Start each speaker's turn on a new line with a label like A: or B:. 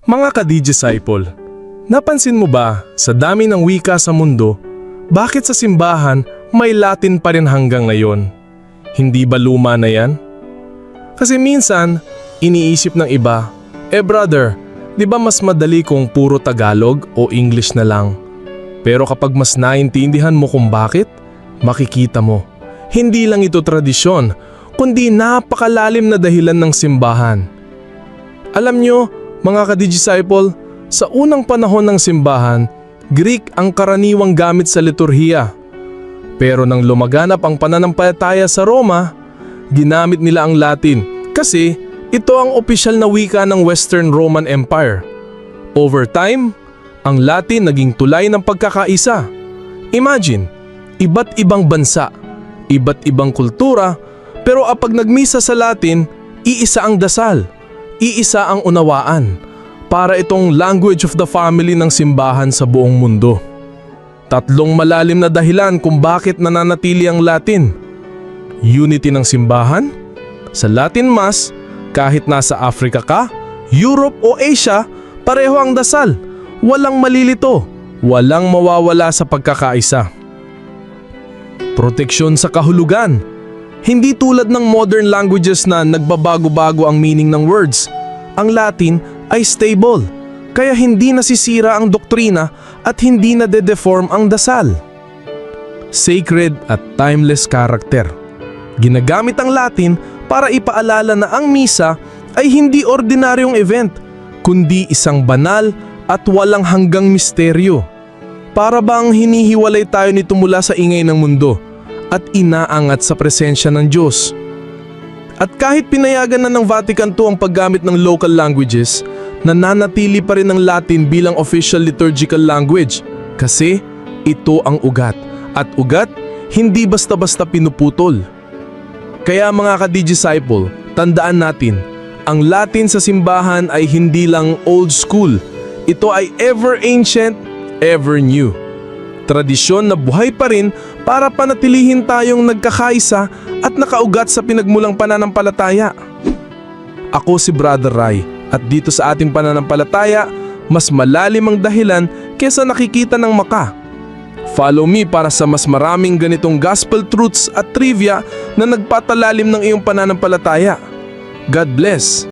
A: Mga ka-disciple, napansin mo ba sa dami ng wika sa mundo, bakit sa simbahan may Latin pa rin hanggang ngayon? Hindi ba luma na yan? Kasi minsan, iniisip ng iba, brother, di ba mas madali kung puro Tagalog o English na lang? Pero kapag mas naintindihan mo kung bakit, makikita mo, hindi lang ito tradisyon, kundi napakalalim na dahilan ng simbahan. Alam nyo, mga ka-disciple, sa unang panahon ng simbahan, Greek ang karaniwang gamit sa liturhiya. Pero nang lumaganap ang pananampalataya sa Roma, ginamit nila ang Latin kasi ito ang opisyal na wika ng Western Roman Empire. Over time, ang Latin naging tulay ng pagkakaisa. Imagine, iba't ibang bansa, iba't ibang kultura, pero kapag nagmisa sa Latin, iisa ang dasal, iisa ang unawaan, para itong language of the family ng simbahan sa buong mundo. Tatlong malalim na dahilan kung bakit nananatili ang Latin. Unity ng simbahan, sa Latin Mass, kahit nasa Africa ka, Europe o Asia, pareho ang dasal. Walang malilito, walang mawawala sa pagkakaisa. Proteksyon sa kahulugan. Hindi tulad ng modern languages na nagbabago-bago ang meaning ng words. Ang Latin ay stable, kaya hindi nasisira ang doktrina at hindi nade-deform ang dasal. Sacred at timeless character. Ginagamit ang Latin para ipaalala na ang misa ay hindi ordinaryong event, kundi isang banal at walang hanggang misteryo. Para bang hinihiwalay tayo nito mula sa ingay ng mundo at inaangat sa presensya ng Diyos. At kahit pinayagan na ng Vatican II ang paggamit ng local languages, nananatili pa rin ang Latin bilang official liturgical language kasi ito ang ugat. At ugat, hindi basta-basta pinuputol. Kaya mga ka-disciple, tandaan natin, ang Latin sa simbahan ay hindi lang old school. Ito ay ever ancient, ever new. Tradisyon na buhay pa rin para panatilihin tayong nagkakaisa at nakaugat sa pinagmulang pananampalataya. Ako si Brother Rai at dito sa ating pananampalataya, mas malalim ang dahilan kesa nakikita ng maka. Follow me para sa mas maraming ganitong gospel truths at trivia na nagpatalalim ng iyong pananampalataya. God bless!